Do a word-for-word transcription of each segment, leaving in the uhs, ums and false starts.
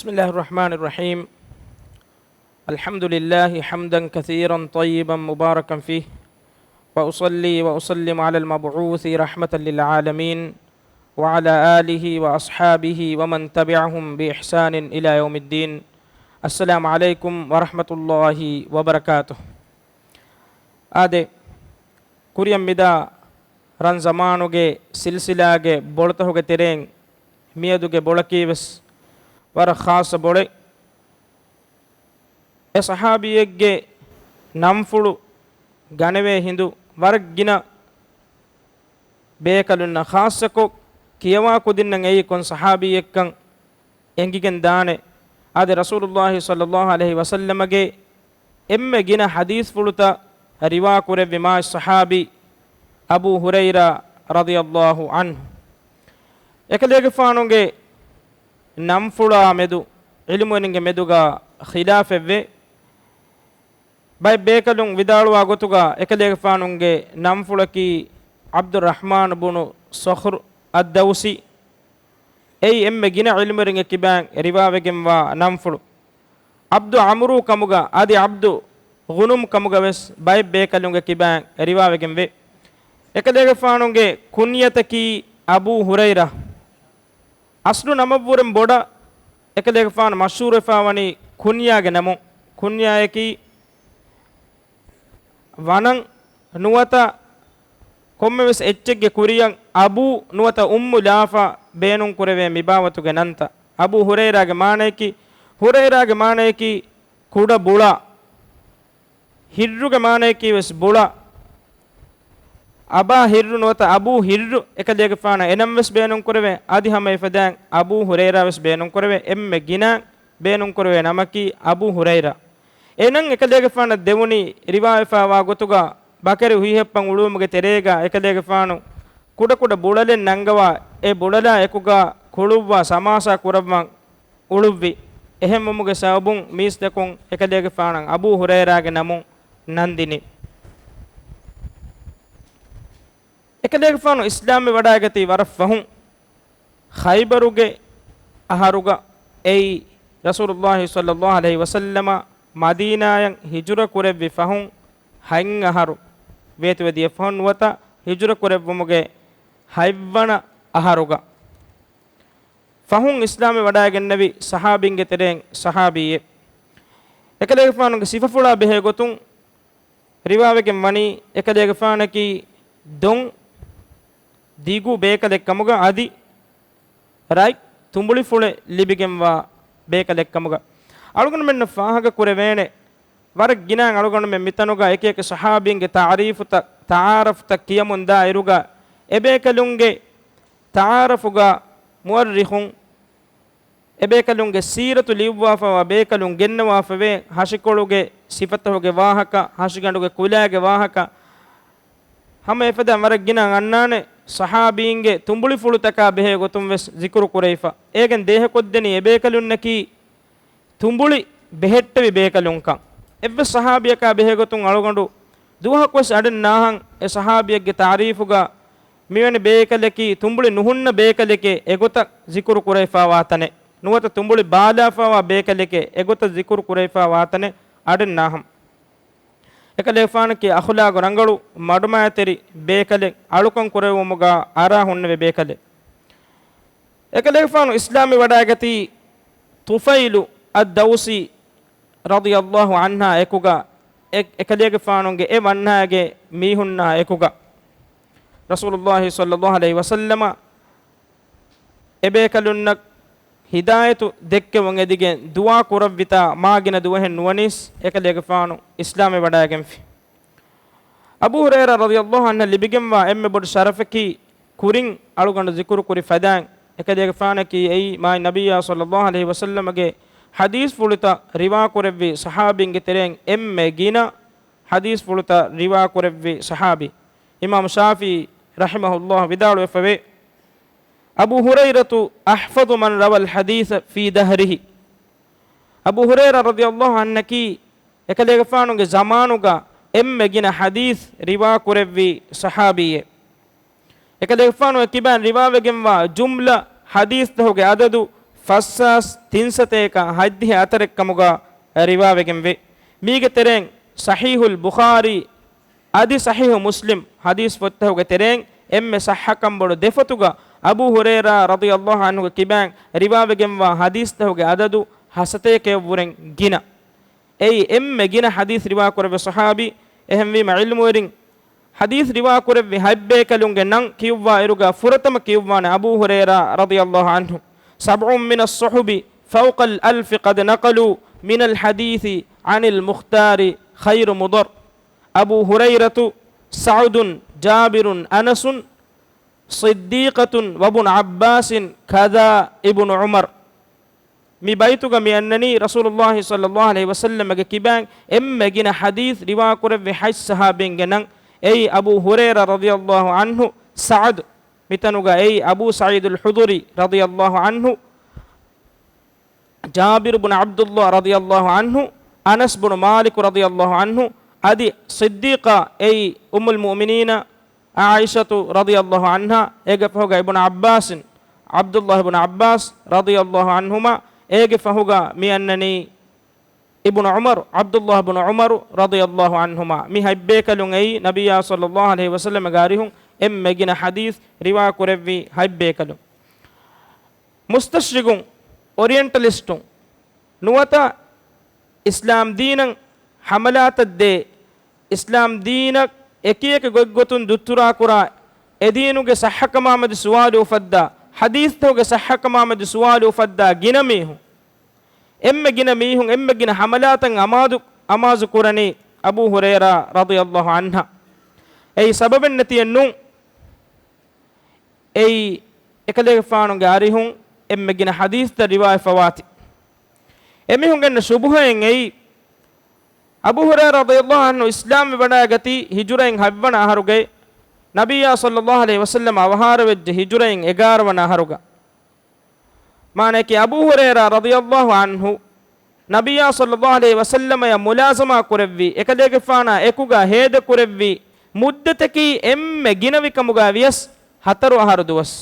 بسم الله الرحمن الرحيم. الحمد لله حمدا كثيرا طيبا مباركا فيه، وأصلي وأسلم على المبعوث رحمة للعالمين، وعلى آله وأصحابه ومن تبعهم بإحسان إلى يوم الدين. السلام عليكم ورحمة الله وبركاته. އާދެ، ކުރިއަށް މިދާ ރަން ޒަމާނުގެ ސިލްސިލާގެ ބޮޅުތަކުގެ ތެރެއިން މިއަދުގެ ބޮޅަކީވެސް ވަރަށް ޚާއްޞަ ބޮޅެއް. އެ ޞަޙާބީއެއްގެ ނަންފުޅު ގަނެވޭ ހިނދު ވަރަށް ގިނަ ބޭކަލުންނަށް، ޚާއްޞަކޮށް ކިޔަވާ ކުދިންނަށް އެއީ ކޮން ޞަޙާބީއެއްކަން އެނގިގެން ދާނެ. އާދެ، ރަސޫލުﷲ ޞައްލަﷲ ޢަލައިހި ވަސައްލަމަގެ އެންމެ ގިނަ ޙަދީޘްފުޅުތައް ރިވާ ކުރެއްވި މާތް ޞަޙާބީ އަބޫ ހުރައިރާ ރަޟިޔަﷲ ޢަންހު. އެކަލޭގެފާނުގެ ނަންފުޅާ މެދު ޢިލްމުވެރިންގެ މެދުގަ ޚިލާފެއްވޭ. ބައެއް ބޭކަލުން ވިދާޅުވާ ގޮތުގަ އެކަލޭގެފާނުގެ ނަންފުޅަކީ ޢަބްދުއްރަޙްމާނު ބުނު ޞަޚްރު އައްދައުސީ. އެއީ އެންމެ ގިނަ ޢިލްމުވެރިންގެ ކިބައިން ރިވާވެގެންވާ ނަންފުޅު. ޢަބްދު ޢަމްރޫ ކަމުގަ އަދި ޢަބްދު ޣުނުމް ކަމުގަވެސް ބައެއް ބޭކަލުންގެ ކިބައިން ރިވާވެގެންވޭ. އެކަލޭގެފާނުގެ ކުންޔަތަކީ އަބޫ ހުރައިރާ. އަސްލު ނަމަށްވުރެން ބޮޑަށް އެކަލޭގެފާނު މަޝްހޫރުވެފާވަނީ ކުންޔާގެ ނަމުން. ކުންޔާއަކީ ވަނަން ނުވަތަ ކޮންމެވެސް އެއްޗެއްގެ ކުރިއަށް އަބޫ ނުވަތަ އުއްމު ލާފަ ބޭނުންކުރެވޭ މިބާވަތުގެ ނަންތައް. އަބޫ ހުރައިރާގެ މާނަޔަކީ، ހުރައިރާގެ މާނަޔަކީ ކުޑަ ބުޅާ. ހިއްރުގެ މާނަޔަކީ ވެސް ބުޅާ. އަބާ ހިއްރު ނުވަތަ އަބޫ ހިއްރު އެކަލޭގެފާނަށް އެނަން ވެސް ބޭނުންކުރެވޭ. އަދި ހަމަ އެފަދައިން އަބޫ ހުރައިރާ ވެސް ބޭނުންކުރެވޭ. އެންމެ ގިނަ ބޭނުންކުރެވޭ ނަމަކީ އަބޫ ހުރައިރާ. އެ ނަން އެކަލޭގެފާނަށް ދެވުނީ ރިވާވެފާވާ ގޮތުގަ ބަކަރި ހުއިހައްޕަން އުޅުވުމުގެ ތެރޭގަ އެކަލޭގެފާނު ކުޑަކުޑަ ބުޅަލެއް ނަންގަވާ، އެ ބުޅަލާ އެކުގަ ކުޅުއްވާ ސަމާސާ ކުރައްވަން އުޅުއްވި. އެހެންވުމުގެ ސަބަބުން މީސްތަކުން އެކަލޭގެފާނަށް އަބޫ ހުރައިރާގެ ނަމުން ނަންދިނީ. އެކަލޭގެފާނު އިސްލާމްވެ ވަޑައިގަތީ ވަރަށް ފަހުން، ޚައިބަރުގެ އަހަރުގަ، އެއީ ރަސޫލުﷲ ޞައްލަﷲ ޢަލައިހި ވަސައްލަމަ މަދީނާޔަށް ހިޖުރަ ކުރެއްވި ފަހުން ހަތް އަހަރު ވޭތުވެދިޔަ ފަހުން ނުވަތަ ހިޖުރަ ކުރެއްވުމުގެ ހަތްވަނަ އަހަރުގަ. ފަހުން އިސްލާމްވެ ވަޑައިގެންނެވި ޞަޙާބީންގެ ތެރެއިން ޞަޙާބީއެއް. އެކަލޭގެފާނުގެ ސިފަފުޅާ ބެހޭ ގޮތުން ރިވާވެގެން ވަނީ، އެކަލޭގެފާނަކީ ދޮން ދިގު ބޭކަލެއް ކަމުގަ އަދި ރަތް ތުނބުޅިފުޅެއް ލިބިގެންވާ ބޭކަލެއް ކަމުގަ. އަޅުގަނޑުމެންނަށް ފާހަގަ ކުރެވޭނެ، ވަރަށް ގިނައިން އަޅުގަނޑުމެން މިތަނުގަ އެކި އެކި ޞަޙާބީންގެ ތަޢާރީފުތައް، ތަޢާރަފްތައް ކިޔަމުން ދާ އިރުގަ، އެބޭކަލުންގެ ތަޢާރަފުގަ މުއައްރިޚުން، އެބޭކަލުންގެ ސީރަތު ލިޔުއްވާފައިވާ ބޭކަލުން ގެންނަވާފަވޭ، ހަށިކޮޅުގެ ސިފަތަކުގެ ވާހަކަ، ހަށިގަނޑުގެ ކުލައިގެ ވާހަކަ، ހަމަ އެފަދަ ވަރަށް ގިނަ އަންނާނެ. ޞަޙާބީންގެ ތުނބުޅިފުޅުތަކާ ބެހޭ ގޮތުން ވެސް ޒިކުރު ކުރެވިފަ. އޭގެން ދޭހަކޮށްދެނީ އެބޭކަލުންނަކީ ތުނބުޅި ބެހެއްޓެވި ބޭކަލުންކަން. އެއްވެސް ޞަޙާބީއަކާ ބެހޭގޮތުން އަޅުގަނޑު ދުވަހަކުވެސް އަޑެއް ނާހަން އެ ޞަޙާބީއެއްގެ ތަޢުރީފުގަ މިވެނި ބޭކަލަކީ ތުނބުޅި ނުހުންނަ ބޭކަލެކޭ އެގޮތަށް ޒިކުރު ކުރެވިފާވާތަނެއް، ނުވަތަ ތުނބުޅި ބާލާފާވާ ބޭކަލެކޭ އެގޮތަށް ޒިކުރު ކުރެވިފާވާތަނެއް އަޑެއް ނާހަން. އެކަލޭގެފާނަކީ އަޚުލާގު ރަނގަޅު، މަޑުމައިތިރި ބޭކަލެއް، އަޅުކަން ކުރެވުމުގަ އަރާ ހުންނެވި ބޭކަލެއް. އެކަލޭގެފާނު އިސްލާމްވެ ވަޑައިގަތީ ޠުފައިލު އައްދައުސީ ރަޟިޔަﷲ ޢަންހާ އެކުގަ، އެ، އެކަލޭގެފާނުގެ އެ ވަންހާގެ މީހުންނާ އެކުގަ. ރަސޫލުﷲ ޞައްލަﷲ ޢަލައިހި ވަސައްލަމަ އެބޭކަލުންނަށް ހިދާޔަތު ދެއްކެވުން އެދިގެން ދުޢާ ކުރައްވިތާ މާގިނަ ދުވަހެއް ނުވަނީސް އެކަލޭގެފާނު އިސްލާމްވެ ވަޑައިގެންފި. އަބޫ ހުރައިރާ ރަޟިޔަﷲ ޢަންހަށް ލިބިގެންވާ އެންމެ ބޮޑު ޝަރަފަކީ، ކުރިން އަޅުގަނޑު ޒިކުރު ކުރި ފަދައިން، އެކަލޭގެފާނަކީ އެއީ މާތް ނަބިއްޔާ ޞައްލަﷲ ޢަލައިހި ވަސައްލަމަގެ ޙަދީޘްފުޅުތައް ރިވާކުރެއްވި ޞަޙާބީންގެ ތެރެއިން އެންމެ ގިނަ ޙަދީޘްފުޅުތައް ރިވާކުރެއްވި ޞަޙާބީ. އިމާމު ޝާފިޢީ ރަޙިމަހުﷲ ވިދާޅުވެފަވޭ، އަބޫ ހުރައިރަތު أحفظ من روى الحديث في دهره. އަބޫ ހުރައިރާ ރަޟިޔަﷲ ޢަންހަކީ އެކަލޭގެފާނުގެ ޒަމާނުގަ އެންމެ ގިނަ ޙަދީޘް ރިވާކުރެއްވި ޞަޙާބީއެއް. އެކަލޭގެފާނު އެ ކިބައިން ރިވާވެގެންވާ ޖުމްލަ ޙަދީޘްތަކުގެ އަދަދު ފަސްހާސް ތިންސަތޭކަ ހަތްދިހަ އަތަރެއްކަމުގަ ރިވާވެގެންވޭ. މީގެ ތެރެއިން ޞަޙީޙުލް ބުޚާރީ އަދި ޞަޙީޙު މުސްލިމް ޙަދީޘް ފޮތްތަކުގެ ތެރެއިން އެންމެ ޞައްޙަކަން ބޮޑު ދެފޮތުގަ އަބޫ ހުރައިރާ ރަޟިޔަﷲ ޢަންހުގެ ކިބައިން ރިވާވެގެންވާ ޙަދީޘްތަކުގެ ޢަދަދު ހަސަތޭކައަށްވުރެން ގިނަ. އެއީ އެންމެ ގިނަ ޙަދީޘް ރިވާކުރެއްވި ޞަޙާބީ. އެހެންވީމަ ޢިލްމުވެރިން ޙަދީޘް ރިވާކުރެއްވި ހަތްބޭކަލުންގެ ނަން ކިޔުއްވާ އިރުގަ ފުރަތަމަ ކިޔުއްވާނެ އަބޫ ހުރައިރާ ރަޟިޔަﷲ ޢަންހު. سبع من الصحب فوق الألف قد نقلوا من الحديث عن المختار خير مضر. أبو هريرة، سعد، جابر، أنس، صديقة وابن عباس كذا ابن عمر. މި ބައިތުގަ މި އަންނަނީ ރަސޫލުﷲ ޞައްލަﷲ ޢަލައިހި ވަސައްލަމަގެ ކިބައިން އެންމެ ގިނަ ޙަދީޘް ރިވާކުރެއްވި ހަތް ޞަޙާބީންގެ ނަން. އެއީ އަބޫ ހުރައިރާ ރަޟިޔަﷲ ޢަންހު، ސަޢްދު، މިތަނުގަ އެއީ އަބޫ ސަޢީދުލް ޚުދުރީ ރަޟިޔަﷲ ޢަންހު، ޖާބިރު ބުނު ޢަބްދުﷲ ރަޟިޔަﷲ ޢަންހު، އަނަސް ބުނު މާލިކު ރަޟިޔަﷲ ޢަންހު، އަދި ޞިއްދީޤާ އެއީ އުއްމުލް މުއުމިނީނަ ޢާއިޝަތު ރަޟިޔަﷲ ޢަންހާ، އޭގެ ފަހުގަ އިބްނު ޢައްބާސް، ޢަބްދުﷲ ބުނު ޢައްބާސް ރަޟިޔަﷲ ޢަންހުމާ، އޭގެ ފަހުގަ މި އަންނަނީ އިބްނު ޢުމަރު، ޢަބްދުﷲ ބުނު ޢުމަރު ރަޟިޔަﷲ ޢަންހުމާ. މި ހަތްބޭކަލުން އެއީ ނަބިއްޔާ ޞައްލަﷲ ޢަލައިހި ވަސައްލަމަގެ އަރިހުން އެންމެ ގިނަ ޙަދީޘް ރިވާކުރެއްވި ހަތްބޭކަލުން. މުސްތަޝްރިޤުން، އޮރިއެންޓަލިސްޓުން ނުވަތަ އިސްލާމް ދީނަށް ޙަމަލާތައް ދޭ، އިސްލާމް ދީނަށް އެކިއެކި ގޮތްގޮތުން ދުއްތުރާކުރާ، އެދީނުގެ ޞައްޙަކަމާމެދު ސުވާލު އުފައްދާ، ޙަދީޘްތަކުގެ ޞައްޙަކަމާމެދު ސުވާލު އުފައްދާ ގިނަ މީހުން، އެންމެ ގިނަ މީހުން، އެންމެ ގިނަ ޙަމަލާތައް އަމާޒު، އަމާޒު ކުރަނީ އަބޫ ހުރައިރާ ރަޟިޔަﷲ ޢަންހާ. އެއީ ސަބަބެއް ނެތިއެއް ނޫން. އެއީ އެކަލޭގެފާނުގެ އަރިހުން އެންމެ ގިނަ ޙަދީޘްތައް ރިވާވެފަވާތީ. އެމީހުން ގެންނަ ޝުބުހައެއް އެއީ، އަބޫ ހުރައިރާ ރަޟިޔަﷲ ޢަންހު އިސްލާމްވެ ވަޑައިގަތީ ހިޖުރައިން ހަތްވަނަ އަހަރުގައި، ނަބިއްޔާ ޞައްލަﷲ ޢަލައިހި ވަސައްލަމަ އަވަހާރަވެއްޖެ ހިޖުރައިން އެގާރަ ވަނަ އަހަރުގަ. މާނައަކީ، އަބޫ ހުރައިރާ ރަޟިޔަﷲ ޢަންހު ނަބިއްޔާ ޞައްލަﷲ ޢަލައިހި ވަސައްލަމަޔަށް މުލާޒަމާ ކުރެއްވި، އެކަލޭގެފާނާ އެކުގަ ހޭދަ ކުރެއްވި މުއްދަތަކީ އެންމެ ގިނަވި ކަމުގަ ވިޔަސް ހަތަރު އަހަރު ދުވަސް.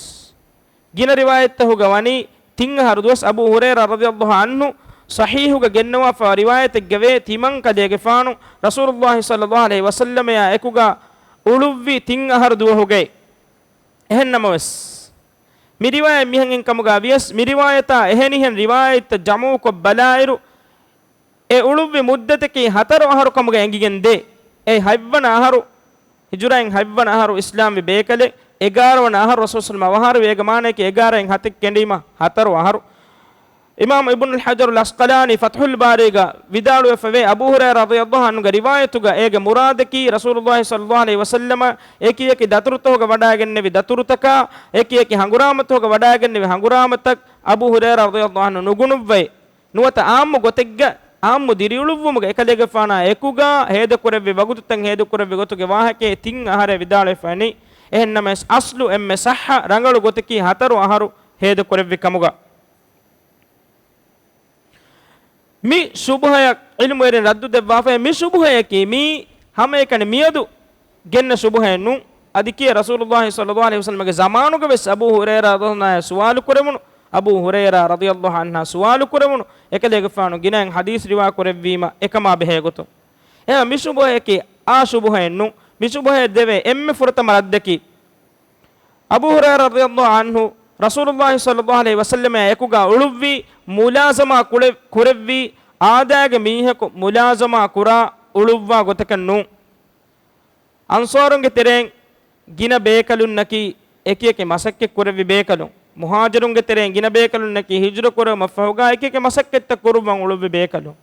ގިނަ ރިވާޔަތްތަހުގަ ވަނީ ތިން އަހަރު ދުވަސް. އަބޫ ހުރައިރާ ރަޟިޔަﷲ ޢަންހު ޞަޙީޙުގަ ގެންނަވާފަ ރިވާޔަތެއްގަވޭ، ތިމަން ކަލޭގެފާނު ރަސޫލުﷲ ޞައްލަﷲ ޢަލައިހި ވަސައްލަމަޔާ އެކުގަ އުޅުއްވި ތިން އަހަރު ދުވަހުގައި. އެހެންނަމަވެސް، މި ރިވާޔަތް މިހެން ކަމުގަ ވިޔަސް، މި ރިވާޔަތާ އެހެނިހެން ރިވާޔަތްތައް ޖަމުކޮށް ބަލާއިރު، އެ އުޅުއްވި މުއްދަތަކީ ހަތަރު އަހަރު ކަމުގަ އެނގިގެން ދޭ. އެ ހަތްވަނަ އަހަރު، ހިޖުރައިން ހަތްވަނަ އަހަރު އިސްލާމްވި ބޭކަލެއް، އެގާރަ ވަނަ އަހަރު ރަސޫލު ޞައްލަﷲ ޢަލައިހި ވަސައްލަމަ އަވަހާރަވި، އޭގެ މާނައަކީ އެގާރައިން ހަތެއް ކެނޑީމަ ހަތަރު އަހަރު. އިމާމު އިބްނުލް ޙަޖަރުލް ޢަސްޤަލާނީ ފަތްޙުލް ބާރީގަ ވިދާޅުވެފަވޭ، އަބޫ ހުރައިރާ ރަޟިޔަﷲ ޢަންހުގެ ރިވާޔަތުގަ އޭގެ މުރާދަކީ ރަސޫލުﷲ ޞައްލަﷲ ޢަލައިހި ވަސައްލަމަ އެކި އެކި ދަތުރުތަކުގަ ވަޑައިގެންނެވި ދަތުރުތަކާ، އެކި އެކި ހަނގުރާމަތަކުގަ ވަޑައިގެންނެވި ހަނގުރާމަތައް އަބޫ ހުރައިރާ ރަޟިޔަﷲ ޢަންހު ނުގުނުއްވައި. ނުވަތަ އާއްމު ގޮތެއްގަ، އާއްމު ދިރިއުޅުއްވުމުގަ އެކަލޭގެފާނާ އެކުގަ ހޭދަކުރެއްވި ވަގުތުތައް ހޭދަކުރެއްވި ގޮތުގެ ވާހަކައެއް ތިން އަހަރޭ ވިދާޅުވެފަ ވަނީ. އެހެންނަމަވެސް، އަސްލު އެންމެ ޞައްޙަ ރަނގަޅު ގޮތަކީ ހަތަރު އަހަރު ހޭދަކުރެއްވި ކަމުގަ. މި ޝުބުހަޔަށް ޢިލްމުވެރިން ރައްދު ދެއްވާފައި. މި ޝުބުހަޔަކީ މީ ހަމައެކަނި މިއަދު ގެންނަ ޝުބުހައެއް ނޫން. އަދި ކިޔޭ ރަސޫލުﷲ ޞައްލަﷲ ޢަލައިހި ވަސައްލަމަގެ ޒަމާނުގަ ވެސް އަބޫ ހުރައިރާ ރަޟިޔަﷲ ޢަންހު ސުވާލު ކުރެވުނު، އަބޫ ހުރައިރާ ރަޟިޔަﷲ ޢަންހު ސުވާލު ކުރެވުނު، އެކަލޭގެފާނު ގިނައިން ޙަދީޘް ރިވާ ކުރެއްވީމަ އެކަމާ ބެހޭ ގޮތުން. އެހެން މި ޝުބުހަޔަކީ އާ ޝުބުހައެއް ނޫން. މި ޝުބުހަޔަށް ދެވޭ އެންމެ ފުރަތަމަ ރައްދަކީ، އަބޫ ހުރައިރާ ރަޟިޔަﷲ ޢަންހު ރަސޫލުﷲ ޞައްލަﷲ ޢަލައިހި ވަސައްލަމާ އެކުގަ އުޅުއްވީ މުލާޒަމާ ކުޅެ-، ކުރެއްވީ އާދައިގެ މީހަކު މުލާޒަމާ ކުރާ އުޅުއްވާ ގޮތަކަށް ނޫން. އަންޞާރުންގެ ތެރެއިން ގިނަ ބޭކަލުންނަކީ އެކިއެކި މަސައްކަތް ކުރެއްވި ބޭކަލުން. މުހާޖިރުންގެ ތެރެއިން ގިނަ ބޭކަލުންނަކީ ހިޖުރަ ކުރެވުމަށްފަހުގަ އެކިއެކި މަސައްކަތްތައް ކުރުއްވަން އުޅުއްވި ބޭކަލުން.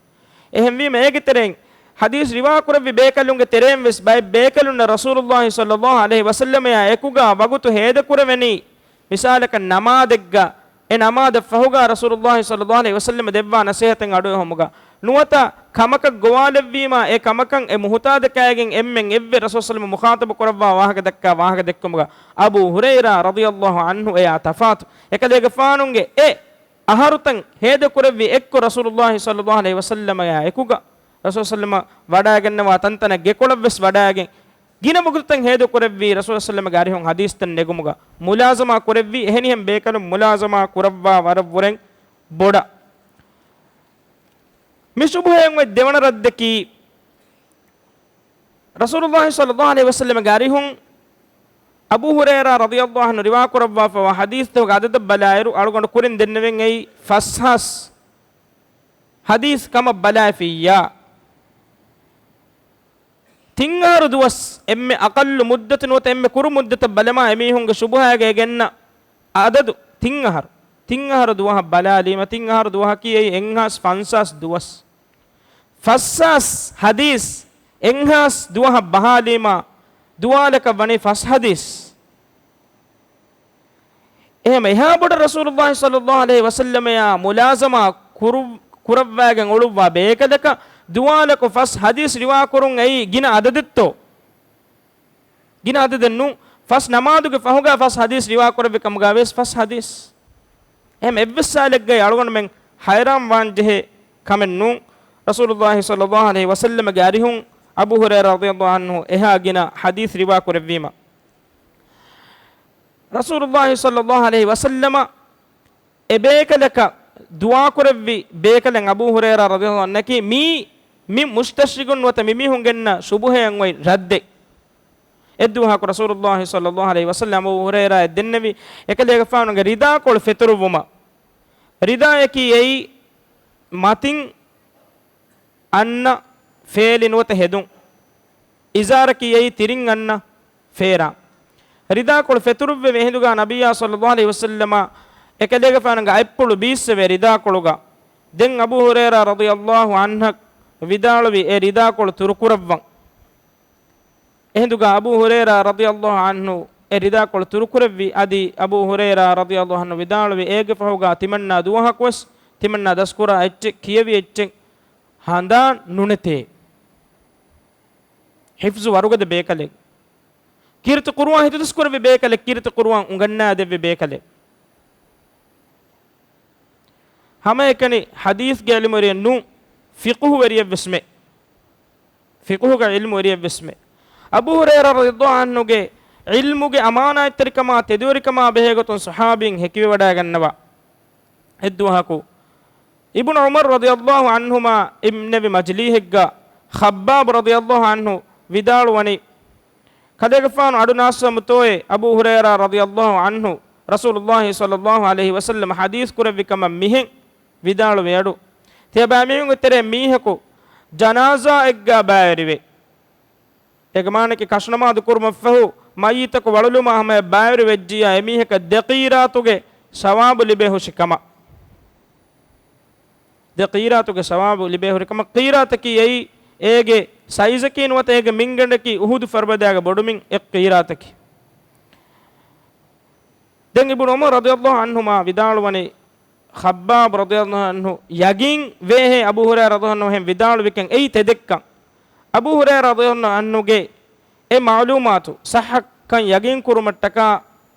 އެހެންވީމަ، އޭގެ ތެރެއިން ޙަދީޘް ރިވާ ކުރެއްވި ބޭކަލުންގެ ތެރެއިން ވެސް ބައެއް ބޭކަލުންނަށް ރަސޫލުﷲ ޞައްލަﷲ ޢަލައިހި ވަސައްލަމާ އެކުގަ ވަގުތު ހޭދަކުރެވެނީ، މިސާލަކަށް ނަމާދެއްގަ، އެ ނަމާދަށް ފަހުގަ ރަސޫލުﷲ ޞައްލަﷲ ޢަލައިހި ވަސައްލަމަ ދެއްވާ ނަޞޭޙަތެއް އަޑުއެހުމުގަ. ނުވަތަ ކަމަކަށް ގޮވާލެއްވީމާ، އެ ކަމަކަށް އެ މުހުތާދަކާއިގެން އެންމެން އެއްވެ ރަސޫލު ޞައްލަﷲ ޢަލައިހި ވަސައްލަމަ މުޚާޠަބު ކުރައްވާ ވާހަކަ ދައްކާ ވާހަކަ ދެއްކުމުގަ، އަބޫ ހުރައިރާ ރަޟިޔަﷲ ޢަންހު އެޔާ ތަފާތު. އެކަލޭގެފާނުގެ އެ އަހަރުތައް ހޭދަކުރެއްވި އެއްކޮށް ރަސޫލުﷲ ޞައްލަﷲ ޢަލައިހި ވަސައްލަމާ އެކުގަ ރަސޫލު ޞައްލަﷲ ވަޑައިގަންނަވާ ތަންތަނަށް ގެކޮޅަށް ވެސް ވަޑައިގެން، ގިނަ ވަގުތުތައް ހޭދަކުރެއްވީ ރަސޫލު ޞައްލަﷲ ޢަލައިހި ވަސައްލަމަގެ އަރިހުން ޙަދީޘްތައް ނެގުމުގަ. މުލާޒަމާ ކުރެއްވީ، އެހެނިހެން ބޭކަލުން މުލާޒަމާ ކުރައްވާ ވަރަށްވުރެން ބޮޑަށް. މި ޝުބުހައިން އޮތް ދެވަނަ ރައްދަކީ، ރަސޫލުﷲ ޞައްލަﷲ ޢަލައިހި ވަސައްލަމަގެ އަރިހުން އަބޫ ހުރައިރާ ރަޟިޔަﷲ ޢަންހު ރިވާކުރައްވާފަވާ ޙަދީޘްތަކުގެ އަދަދަށް ބަލާއިރު، އަޅުގަނޑު ކުރިން ދެންނެވެން އެއީ ފަސް ހާސް ޙަދީޘް ކަމަށް ބަލާފިއްޔާ. ތިން އަހަރު ދުވަސް، އެންމެ އަޤައްލު މުއްދަތު ނުވަތަ އެންމެ ކުރު މުއްދަތަށް ބަލަމާ، އެމީހުންގެ ޝުބުހާގައި ގެންނަ އަދަދު ތިން އަހަރު. ތިން އަހަރު ދުވަހަށް ބަލާލީމަ، ތިން އަހަރު ދުވަހަކީ އެއީ އެއްހާސް ފަންސާސް ދުވަސް. ފަސް ހާސް ޙަދީޘް އެއްހާސް ދުވަހަށް ބަހާލީމަ، ދުވާލަކަށް ވަނީ ފަސް ޙަދީޘް. އެހެން އެހާ ބޮޑަށް ރަސޫލުﷲ ޞައްލަﷲ ޢަލައިހި ވަސައްލަމައާ މުލާޒަމާ ކުރު-، ކުރައްވާގެން އުޅުއްވާ ބޭކަލަކަށް ދުވާލަކު ފަސް ޙަދީޘް ރިވާކުރުން އެއީ ގިނަ އަދަދެއްތޯ؟ ގިނަ އަދަދެއް ނޫން. ފަސް ނަމާދުގެ ފަހުގަ ފަސް ޙަދީޘް ރިވާކުރެއްވި ކަމުގަ ވެސް ފަސް ޙަދީޘް. އެހެން އެއްވެސް ސާލެއްގައި އަޅުގަނޑުމެން ޙައިރާން ވާންޖެހޭ ކަމެއް ނޫން. ރަސޫލުﷲ ޞައްލަﷲ ޢަލައިހި ވަސައްލަމަގެ އަރިހުން އަބޫ ހުރައިރާ ރަޟިޔަﷲ ޢަންހު އެހާ ގިނަ ޙަދީޘް ރިވާކުރެއްވީމަ، ރަސޫލުﷲ ޞައްލަﷲ ޢަލައިހި ވަސައްލަމަ އެ ބޭކަލަކަށް ދުޢާކުރެއްވި ބޭކަލެއް އަބޫ ހުރައިރާ ރަޟިޔަﷲ ޢަންހަކީ، މީ، މި މުސްތަޝްރިޤުން ނުވަތަ މިމީހުން ގެންނަ ޝުބުހައަށް އޮތް ރައްދެއް. އެއްދުވަހަކު ރަސޫލުﷲ ޞައްލަﷲ ޢަލައިހި ވަސައްލަމަ އަބޫ ހުރައިރާއަށް ދެންނެވި އެކަލޭގެފާނުގެ ރިދާކޮޅު ފެތުރުއްވުމަށް. ރިދާއަކީ އެއީ މަތިން އަންނަ ފޭލި ނުވަތަ ހެދުން. އިޒާރަކީ އެއީ ތިރިން އަންނަ ފޭރާ. ރިދާކޮޅު ފެތުރުއްވެވި އެހިނދުގަ ނަބިއްޔާ ޞައްލަﷲ ޢަލައިހި ވަސައްލަމަ އެކަލޭގެފާނުގެ އަތްޕުޅު ބީއްސެވޭ ރިދާކޮޅުގަ. ދެން އަބޫ ހުރައިރާ ރަޟިޔަﷲ ޢަންހަށް ވިދާޅުވި އެ ރިދާކޮޅު ތުރުކުރައްވަން. އެހިނދުގަ އަބޫ ހުރައިރާ ރަޟިޔަﷲ ޢަންހު އެ ރިދާކޮޅު ތުރުކުރެއްވި. އަދި އަބޫ ހުރައިރާ ރަޟިޔަﷲ ޢަންހު ވިދާޅުވި، އޭގެ ފަހުގަ ތިމަންނާ ދުވަހަކުވެސް ތިމަންނާ ދަސްކުރާ އެއްޗެއް، ކިޔެވި އެއްޗެއް ހަނދާން ނުނެތޭ. ޙިފްޒު ވަރުގަދަ ބޭކަލެއް. ކީރިތި ޤުރުއާން ހިތުދަސްކުރެއްވި ބޭކަލެއް، ކީރިތި ޤުރުއާން އުނގަންނާދެއްވި ބޭކަލެއް. ހަމައެކަނި ޙަދީޘްގެ ޢިލްމުވެރިއެއް ނޫން، ފިޤުހުވެރިއެއްވެސްމެ. ފިޤުހުގެ ޢިލްމުވެރިއެއްވެސްމެ. އަބޫ ހުރައިރާ ރަޟިޔަﷲ ޢަންހުގެ ޢިލްމުގެ އަމާނާތްތެރިކަމާ ތެދުވެރިކަމާ ބެހޭގޮތުން ޞަޙާބީން ހެކިވެވަޑައިގަންނަވާ. އެއްދުވަހަކު އިބްނު ޢުމަރު ރަޟިޔަﷲ ޢަންހުމާ އިންނެވި މަޖިލީހެއްގަ ޚައްބާބު ރަޟިޔަﷲ ޢަންހު ވިދާޅުވަނީ، ކަލޭގެފާނު އަޑު ނާސްވަމުތޯއޭ އަބޫ ހުރައިރާ ރަޟިޔަﷲ ޢަންހު ރަސޫލުﷲ ޞައްލަﷲ ޢަލައިހި ވަސައްލަމަ ޙަދީޘް ކުރެއްވި ކަމަށް މިހެން ވިދާޅުވި އަޑު، ތިޔަބައިމީހުންގެ ތެރޭ މީހަކު ޖަނާޒާއެއްގަ ބައިވެރިވޭ. އޭގެ މާނައަކީ ކަށުނަމާދު ކުރުމަށްފަހު މައްޔިތަކު ވަޅުލުމާ ހަމަޔަށް ބައިވެރިވެއްޖިއްޔާ އެމީހަކަށް ދެ ޤީރާތުގެ ސަވާބު ލިބޭހުށި ކަމަށް. ދެ ޤީރާތުގެ ސަވާބު ލިބޭހުށި ކަމަށް. ޤީރާތަކީ އެއީ އޭގެ ސައިޒަކީ ނުވަތަ އޭގެ މިންގަނޑަކީ އުޙުދު ފަރުބަދައިގެ ބޮޑުމިން އެއް ޤީރާތަކީ. ދެން އިބްނު ޢުމަރު ރަޟިޔަﷲ ޢަންހުމާ ވިދާޅުވަނީ، ޚައްބާބު ރަޟިޔަﷲ ޢަންހު ޔަގީން ވޭހޭ އަބޫ ހުރައިރާ ރަޟިޔަﷲ ޢަންހު އެހެން ވިދާޅުވިކަން އެއީ ތެދެއްކަން. އަބޫ ހުރައިރާ ރަޟިޔަﷲ ޢަންހުގެ އެ މަޢުލޫމާތު ޞައްޙަކަން ޔަގީން ކުރުމަށްޓަކާ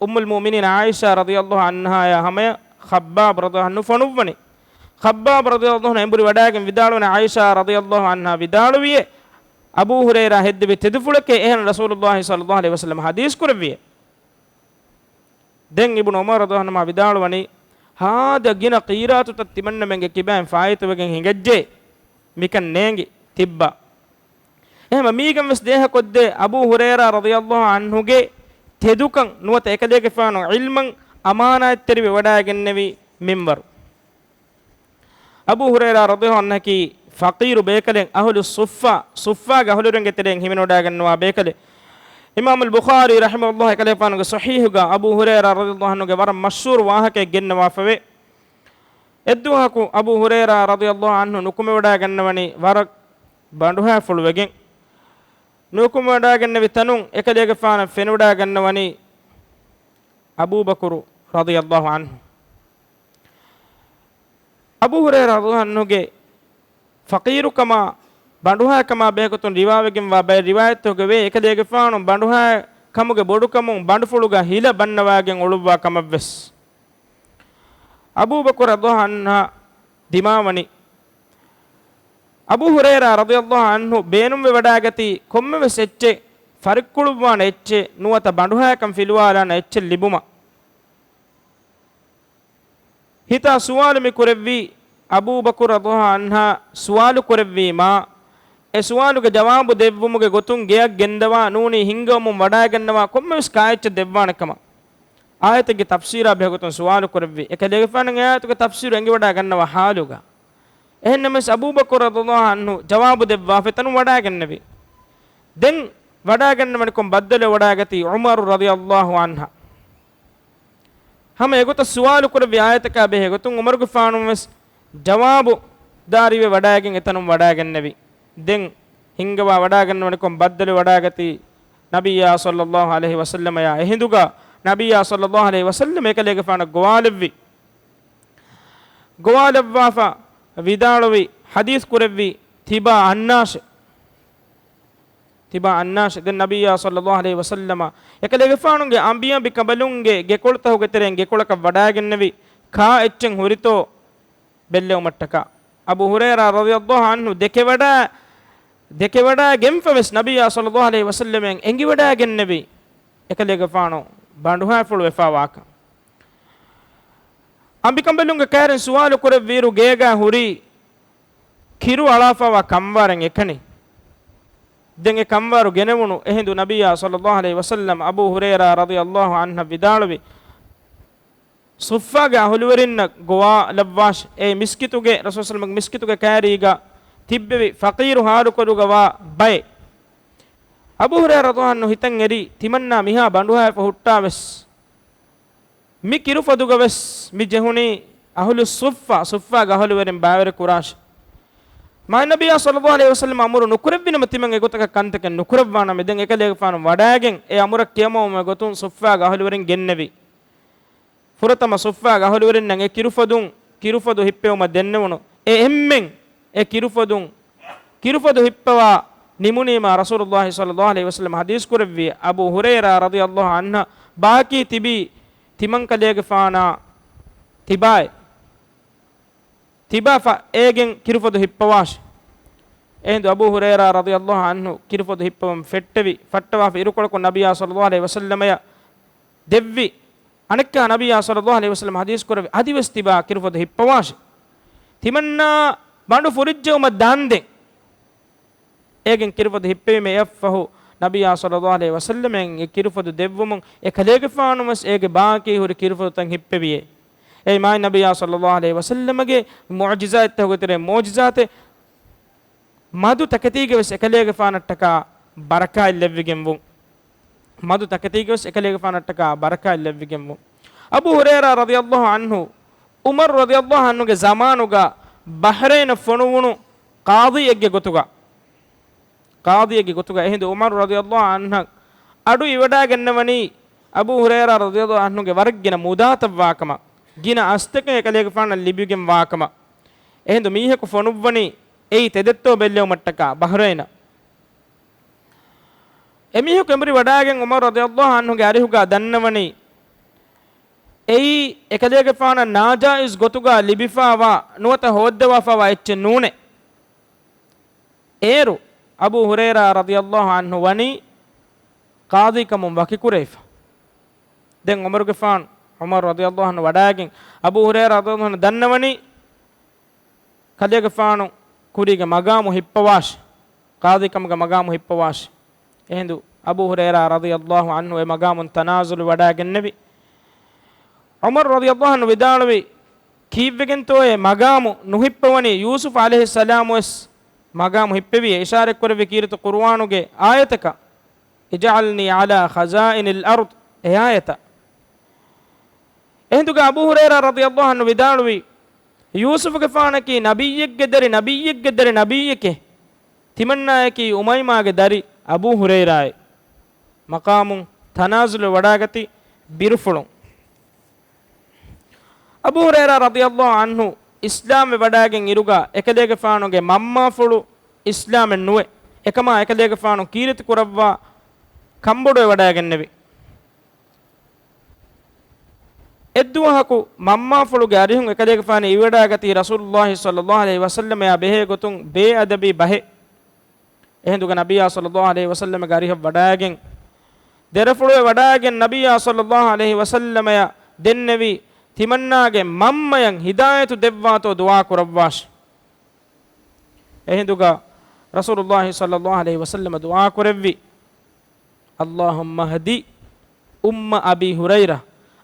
އުއްމުލް މުއުމިނީން ޢާއިޝާ ރަޟިޔަﷲ ޢަންހާޔާ ހަމަޔަށް ޚައްބާބު ރަޟިޔަﷲ ޢަންހު ފޮނުއްވަނީ. ޚައްބާބު ރަޟިޔަﷲ ޢަންހު އެނބުރި ވަޑައިގެން ވިދާޅުވަނީ، ޢާއިޝާ ރަޟިޔަﷲ ޢަންހާ ވިދާޅުވިއޭ، އަބޫ ހުރައިރާ ހެއްދެވި ތެދުފުޅެކޭ އެހެން ރަސޫލުﷲ ޞައްލަﷲ ޢަލައިހި ވަސައްލަމަ ޙަދީޘް ކުރެއްވިއޭ. ދެން އިބްނު ޢުމަރު ރަޟިޔަﷲ ޢަންހުމާ ވިދާޅުވަނީ، ހާދަ ގިނަ ޤީރާތުތައް ތިމަންނަމެންގެ ކިބައިން ފާއިތުވެގެން ހިނގައްޖެ، މިކަން ނޭނގި ތިއްބާ. އެހެމަ މީގަން ވެސް ދޭހަކޮށްދޭ އަބޫ ހުރައިރާ ރަޟިޔަﷲ ޢަންހުގެ ތެދުކަން ނުވަތަ އެކަލޭގެފާނު ޢިލްމަށް އަމާނާތްތެރިވެ ވަޑައިގެންނެވި މިންވަރު. އަބޫ ހުރައިރާ ރަޟިޔަﷲ ޢަންހަކީ ފަޤީރު ބޭކަލެއް، އަހުލު ޞުއްފާ، ޞުއްފާގެ އަހުލުވެރިންގެ ތެރެއިން ހިމެނިވަޑައިގަންނަވާ ބޭކަލެއް. އިމާމުލް ބުޚާރީ ރަޙިމަހުﷲ އެކަލޭފާނުގެ ޞަޙީޙުގަ އަބޫ ހުރައިރާ ރަޟިޔަﷲ ޢަންހުގެ ވަރަށް މަޝްހޫރު ވާހަކައެއް ގެންނަވާފަވޭ. އެއްދުވަހަކު އަބޫ ހުރައިރާ ރަޟިޔަﷲ ޢަންހު ނުކުމެވަޑައިގަންނަވަނީ ވަރަށް ބަނޑުހައިފުޅުވެގެން. ނުކުމެވަޑައިގެންނެވި ތަނުން އެކަލޭގެފާނަށް ފެނިވަޑައިގަންނަވަނީ އަބޫބަކުރު ރަޟިޔަﷲ ޢަންހު. އަބޫ ހުރައިރާ ރަޟިޔަﷲ ޢަންހުގެ ފަޤީރުކަމާ ބަނޑުހައިކަމާ ބެހޭގޮތުން ރިވާވެގެންވާ ބައެއް ރިވާޔަތްތަކުގަ ވޭ، އެކަލޭގެފާނު ބަނޑުހައިކަމުގެ ބޮޑުކަމުން ބަނޑުފުޅުގަ ހިލަ ބަންނަވައިގެން އުޅުއްވާ ކަމަށްވެސް. އަބޫބަކުރު ރަޟިޔަﷲ ޢަންހާ ދިމާވަނީ. އަބޫ ހުރައިރާ ރަޟިޔަﷲ ޢަންހު ބޭނުންވެވަޑައިގަތީ ކޮންމެވެސް އެއްޗެއް، ފަރިއްކުޅުއްވާނެ އެއްޗެއް ނުވަތަ ބަނޑުހައިކަން ފިލުވާލާނެ އެއްޗެއް ލިބުމަށް. ހިތާ ސުވާލު މި ކުރެއްވީ، އަބޫބަކުރު ރަޟިޔަﷲ ޢަންހާ ސުވާލު ކުރެއްވީމާ، އެ ސުވާލުގެ ޖަވާބު ދެއްވުމުގެ ގޮތުން ގެއަށް ގެންދަވާ ނޫނީ ހިންގަވަމުން ވަޑާގަންނަވާ ކޮންމެވެސް ކާއެއްޗެއް ދެއްވާނެ ކަމަށް އާޔަތެއްގެ ތަފްސީރާ ބެހޭގޮތުން ސުވާލު ކުރެއްވި. އެކަލޭގެފާނަށް އެ އާޔަތުގެ ތަފްސީރު އެނގިވަޑާ ގަންނަވާ ޙާލުގަ. އެހެންނަމަވެސް އަބޫބަކުރު ރަޟިޔަﷲ ޢަންހު ޖަވާބު ދެއްވާފަ އެތަނުން ވަޑާގެންނެވި. ދެން ވަޑާގަންނަވަނިކޮށް ބައްދަލުވެ ވަޑާގަތީ ޢުމަރު ރަޟިޔަﷲ ޢަންހަށް. ހަމަ އެގޮތަށް ސުވާލު ކުރެއްވި އާޔަތަކާ ބެހޭގޮތުން ޢުމަރުގެފާނުވެސް ޖަވާބު ދާރީވެ ވަޑާގެން އެތަނުން ވަޑާގެންނެވި. ދެން ހިންގަވާ ވަޑާގަންނަވަނިކޮށް ބައްދަލު ވަޑާގަތީ ނަބިއްޔާ ޞައްލައްލާހު ޢަލައިހި ވަސައްލަމަޔާ. އެހިނދުގަ ނަބިއްޔާ ޞައްލައްލާހު ޢަލައިހި ވަސައްލަމަ އެކަލޭގެފާނަށް ގޮވާލެއްވި. ގޮވާލައްވާފަ ވިދާޅުވި، ޙަދީޘް ކުރެއްވި ތިބާ އަންނާށެ. ތިބާ އަންނާށެ. ދެން ނަބިއްޔާ ޞައްލައްލާހު ޢަލައިހި ވަސައްލަމަ އެކަލޭގެފާނުގެ އަނބިއަނބިކަނބަލުންގެ ގެކޮޅުތަކުގެ ތެރެއިން ގެކޮޅަކަށް ވަޑާގެންނެވި، ކާ އެއްޗެއް ހުރިތޯ ބެއްލެވުމަށްޓަކާ. އަބޫ ހުރައިރާ ރަޟިޔަﷲ ޢަންހު ދެކެވަޑާ، ދެކެވަޑާގެންފަވެސް ނަބިއްޔާ ޞައްލައްލާހު ޢަލައިހި ވަސައްލަމައަށް އެނގިވަޑާގެންނެވި، އެކަލޭގެފާނު ބަނޑުހައިފުޅުވެފާވާކަން. އަނބިކަނބަލުންގެ ކައިރިން ސުވާލު ކުރެއްވިއިރު ގޭގާ ހުރީ ކިރު އަޅާފައިވާ ކަންވާރެއް އެކަނި. ދެން އެ ކަންވާރު ގެނެވުނު އެހިނދު ނަބިއްޔާ ޞައްލައްލާހު ޢަލައިހި ވަސައްލަމަ އަބޫ ހުރައިރާ ރަޟިޔަﷲ ޢަންހަށް ވިދާޅުވި، ޞުއްފާގެ އަހުލުވެރިންނަށް ގޮވާލައްވާށި. އެ މިސްކިތުގެ، ރަސޫލު ޞައްލައްލާހު ޢަލައިހި ވަސައްލަމަގެ މިސްކިތުގެ ކައިރީގަ ތިއްބެވި ފަޤީރު ޙާލުކޮށްލުގަވާ ބައެއް. އަބޫ ހުރައިރާ ރަޟިޔަﷲ ޢަންހު ހިތަށް އެރީ، ތިމަންނާ މިހާ ބަނޑުހައިފަ ހުއްޓާވެސް، މި ކިރުފޮދުގަވެސް މި ޖެހުނީ އަހުލުއްޞުއްފާ، ޞުއްފާގެ އަހުލުވެރިން ބައިވެރި ކުރާށި. މާތް ނަބިއްޔާ ޞައްލައްލާހު ޢަލައިހި ވަސައްލަމަ އަމުރު ނުކުރެއްވިނަމަ ތިމަން އެގޮތަކަށް ކަންތަކެއް ނުކުރައްވާނަމޭ. ދެން އެކަލޭގެފާނު ވަޑާގެން އެ އަމުރަށް ކިޔަމަވުމުގެ ގޮތުން ޞުއްފާގެ އަހުލުވެރިން ގެންނެވި. ފުރަތަމަ ޞުއްފާގެ އަހުލުވެރިންނަށް އެ ކިރުފޮދު، ކިރުފޮދު ހިއްޕެވުމަށް ދެންނެވުނު. އެ އެންމެން އެ ކިރުފޮދުން، ކިރުފޮދު ހިއްޕަވާ ނިމުނީމާ ރަސޫލުއްލާހި ޞައްލައްލާހު ޢަލައިހި ވަސައްލަމަ ޙަދީޘް ކުރެއްވި، އަބޫ ހުރައިރާ ރަޟިޔަﷲ ޢަންހަށް ބާކީ ތިބީ ތިމަންކަލޭގެފާނާ ތިބާއެ. ތިބާފަ އޭގެން ކިރުފޮދު ހިއްޕަވާށި. އެހިނދު އަބޫ ހުރައިރާ ރަޟިޔަﷲ ޢަންހު ކިރުފޮދު ހިއްޕަވަން ފެއްޓެވި، ފައްޓަވާފަ އިރުކޮޅަކުން ނަބިއްޔާ ޞައްލައްލާހު ޢަލައިހި ވަސައްލަމަޔަށް ދެއްވި. އަނެއްކާ ނަބިއްޔާ ޞައްލައްލާހު ޢަލައިހި ވަސައްލަމަ ޙަދީޘް ކުރެއްވި، އަދިވެސް ތިބާ ކިރުފޮދު ހިއްޕަވާށި. ތިމަންނާ ބަނޑު ފުރިއްޖެވުމަށް ދާންދެން. އޭގެން ކިރުފޮދު ހިއްޕެވީމަ އެއަށްފަހު ނަބިއްޔާ ޞައްލައްލާހު ޢަލައިހި ވަސައްލަމައަށް އެ ކިރުފޮދު ދެއްވުމުން އެކަލޭގެފާނުވެސް އޭގެ ބާކީ ހުރި ކިރުފޮދުތައް ހިއްޕެވިއޭ. އެއީ މާތް ނަބިއްޔާ ޞައްލައްލާހު ޢަލައިހި ވަސައްލަމަގެ މުޢުޖިޒާތްތަކުގެ ތެރެއިން މުޢުޖިޒާތެއް. މަދު ތަކެތީގެވެސް އެކަލޭގެފާނަށްޓަކާ ބަރަކާތް ލެއްވިގެންވުން. މަދު ތަކެތީގެވެސް އެކަލޭގެފާނަށްޓަކާ ބަރަކާތް ލެއްވިގެންވުން. އަބޫ ހުރައިރާ ރަޟިޔަﷲ ޢަންހު، ޢުމަރު ރަޟިޔަﷲ ޢަންހުގެ ޒަމާނުގަ ބަޙްރައިނަށް ފޮނުވުނު ޤާޟީއެއްގެ ގޮތުގަ، ޤާޟީއެއްގެ ގޮތުގަ އެހިނދު ޢުމަރު ރަޟިޔަﷲ ޢަންހަށް އަޑު އިވަޑާގަންނަވަނީ އަބޫ ހުރައިރާ ރަޟިޔަﷲ ޢަންހުގެ ވަރަށް ގިނަ މުދާތައް ވާކަމަށް، ގިނަ އަސްތަކެއް އެކަލޭގެފާނަށް ލިބިގެން ވާކަމަށް. އެހިނދު މީހަކު ފޮނުއްވަނީ އެއީ ތެދެއްތޯ ބެއްލެވުމަށްޓަކާ ބަޙްރައިނަށް. އެމީހަކު އެނބުރި ވަޑާގެން ޢުމަރު ރަޟިޔަﷲ ޢަންހުގެ އަރިހުގަ ދަންނަވަނީ، އެއީ އެކަލޭގެފާނަށް ނާޖާއިޒް ގޮތުގަ ލިބިފައިވާ ނުވަތަ ހޯއްދަވާފައިވާ އެއްޗެއް ނޫނޭ. އޭރު އަބޫ ހުރައިރާ ރަޟިޔަﷲ ޢަންހު ވަނީ ޤާޟީކަމުން ވަކިކުރެވިފަ. ދެން ޢުމަރުގެފާނު، ޢުމަރު ރަޟިޔަﷲ ޢަންހު ވަޑާގެން އަބޫ ހުރައިރާ ރަޟިޔަﷲ ޢަންހު ދަންނަވަނީ، ކަލޭގެފާނު ކުރީގެ މަގާމު ހިއްޕަވާށި، ޤާޟީކަމުގެ މަގާމު ހިއްޕަވާށި. އެހިނދު އަބޫ ހުރައިރާ ރަޟިޔަﷲ ޢަންހު އެ މަގާމުން ތަނާޒުލު ވަޑާގެންނެވި. ޢުމަރު ރަޟިޔަﷲ ޢަންހު ވިދާޅުވި، ކީއްވެގެންތޯއޭ މަގާމު ނުހިއްޕަވަނީ؟ ޔޫސުފު ޢަލައިހިއްސަލާމުވެސް މަގާމު ހިއްޕެވިއޭ. އިޝާރަތްކުރެއްވި ކީރިތި ޤުރުއާނުގެ އާޔަތަކަށް، اجعلني على خزائن الأرض އެ އާޔަތަށް. އެހިނދުގަ އަބޫ ހުރައިރާ ރަޟިޔަﷲ ޢަންހު ވިދާޅުވީ، ޔޫސުފުގެފާނަކީ ނަބިއްޔެއްގެ ދަރި، ނަބިއްޔެއްގެ ދަރި، ނަބިއްޔެކޭ. ތިމަންނާއަކީ އުމައިމާގެ ދަރި އަބޫ ހުރައިރާއޭ. މަޤާމުން ތަނާޒުލު ވަޑާގަތީ ބިރުފުޅުން. އަބޫ ހުރައިރާ ރަޟިޔަﷲ ޢަންހު އިސްލާމްވެ ވަޑާގެން އިރުގަ އެކަލޭގެފާނުގެ މަންމާފުޅު އިސްލާމެއް ނުވެ، އެކަމާ އެކަލޭގެފާނު ކީރިތި ކުރައްވާ ކަންބޮޑުވެ ވަޑާގެންނެވި. އެއްދުވަހަކު މަންމާފުޅުގެ އަރިހުން އެކަލޭގެފާނު އިވިވަޑާގަތީ ރަސޫލުއްލާހި ޞައްލައްލާހު ޢަލައިހި ވަސައްލަމަޔާ ބެހޭ ގޮތުން ބޭއަދަބީ ބަހެއް. އެހިނދުގަ ނަބިއްޔާ ޞައްލައްލާހު ޢަލައިހި ވަސައްލަމަގެ އަރިހަށް ވަޑާގެން، ދެރަފުޅުވެ ވަޑާގެން ނަބިއްޔާ ޞައްލައްލާހު ޢަލައިހި ވަސައްލަމަޔަށް ދެންނެވީ، ތިމަންނާގެ މަންމަޔަށް ހިދާޔަތު ދެއްވާތޯ ދުޢާ ކުރައްވާށި. އެހިނދުގަ ރަސޫލުﷲ ޞައްލަﷲ ޢަލައިހި ވަސައްލަމަ ދުޢާ ކުރެއްވި، اللهم اهد أم أبي هريرة،